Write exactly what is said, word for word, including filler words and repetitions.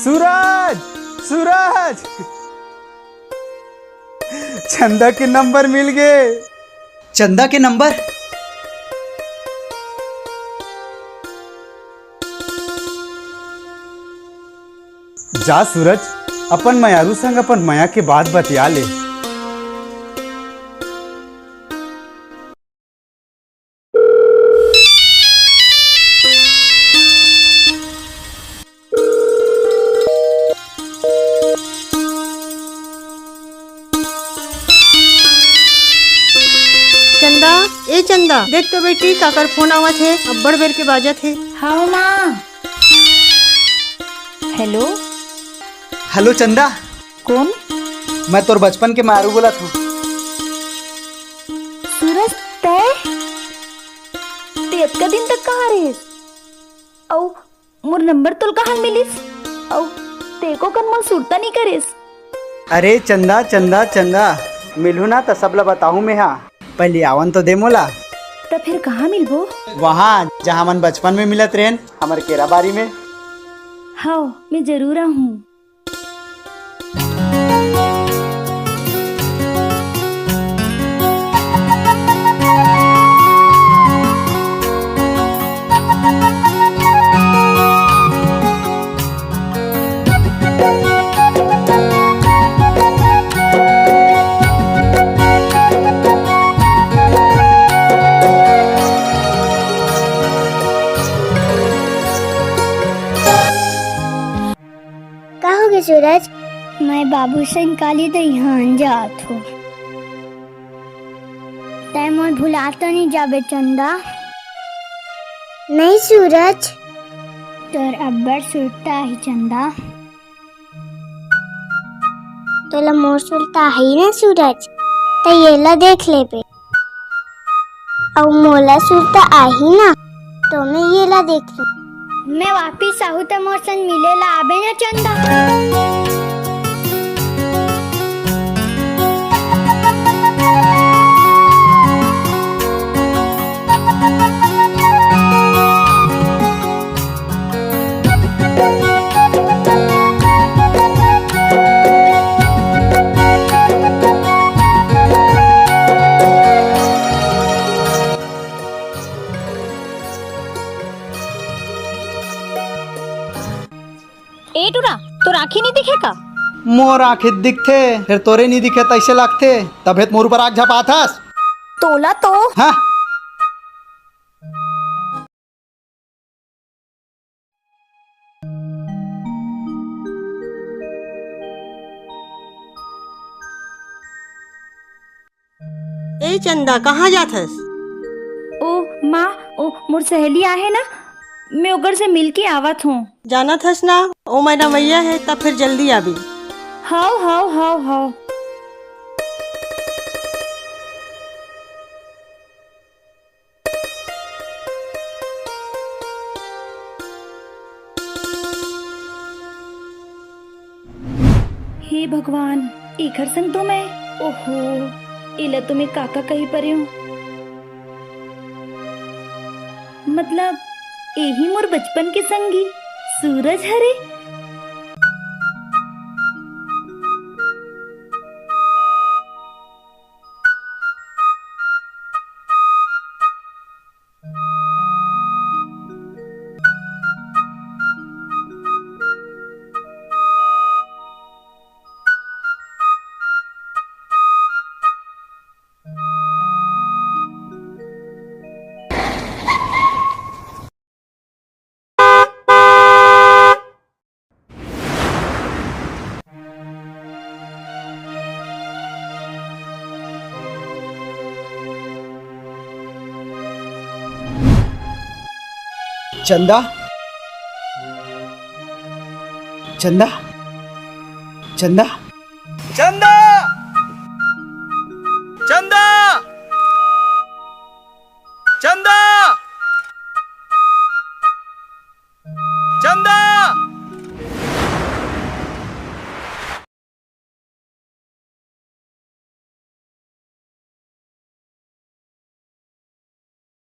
सूरज, सूरज, चंदा के नंबर मिल गे। चंदा के नंबर? जा सूरज, अपन मयारू संग अपन मया के बात बतिया ले। चंदा, ए चंदा, देख तो बेटी, काकर फोन आवत हे, अब्बड़ बेर के बाजत हे। हाँ माँ। हेलो। हेलो चंदा। कोन? मैं तोर बचपन के मारू बोलत हूँ। सूरज, तै? ते अतका दिन तक कहाँ रहिस? अउ मोर नंबर तोल कहाँ मिलिस? अउ तेको कन मोर सुरता नइ करिस? अरे चंदा, चंदा, चंदा, मिलहू ना त सब ला बताहूँ मेहा। पहिली आवन तो दे मोला। त फेर कहाँ मिलबो? वहाँ, जहाँ हमन बचपन में मिलत रहेन, हमर केरा बारी में। हव, मैं जरूर आहूँ। का होगे सूरज? मैं बाबू संग काली दइहान जात हूँ। तै मोर भुला तो नइ जाबे चंदा? नहीं सूरज। तोर अब्बड़ सुरता आही चंदा। तोला मोर सुरता आही ना सूरज, त येला देख लेबे। अउ मोला सुरता आही ना, तो मैं येला देख लूँ। मैं वापिस आहूँ त मोर संग मिले ला आबे ना चंदा। ए टूरा, तोर आँखी नइ दिखे का? मोर आँखी दिखथे, फेर तोरे नइ दिखे तइसे लागथे, तभे त मोर ऊपर आँख झपाथस। तोला तो। हाँ। ए चंदा, कहाँ जात हस? ओ माँ, ओ मोर सहेली आहे ना, मैं ओकर से मिल के आवत हूँ। जानत हस ना, ओ मैडमैया हे, त फेर जल्दी आबे। हव, हव, हव, हव। हे भगवान, एकर संग तो मैं, ओहो, एला तो मैं काका कही परेंव। मतलब, एही मोर बचपन के संगी सूरज हरे। चंदा, चंदा, चंदा, चंदा।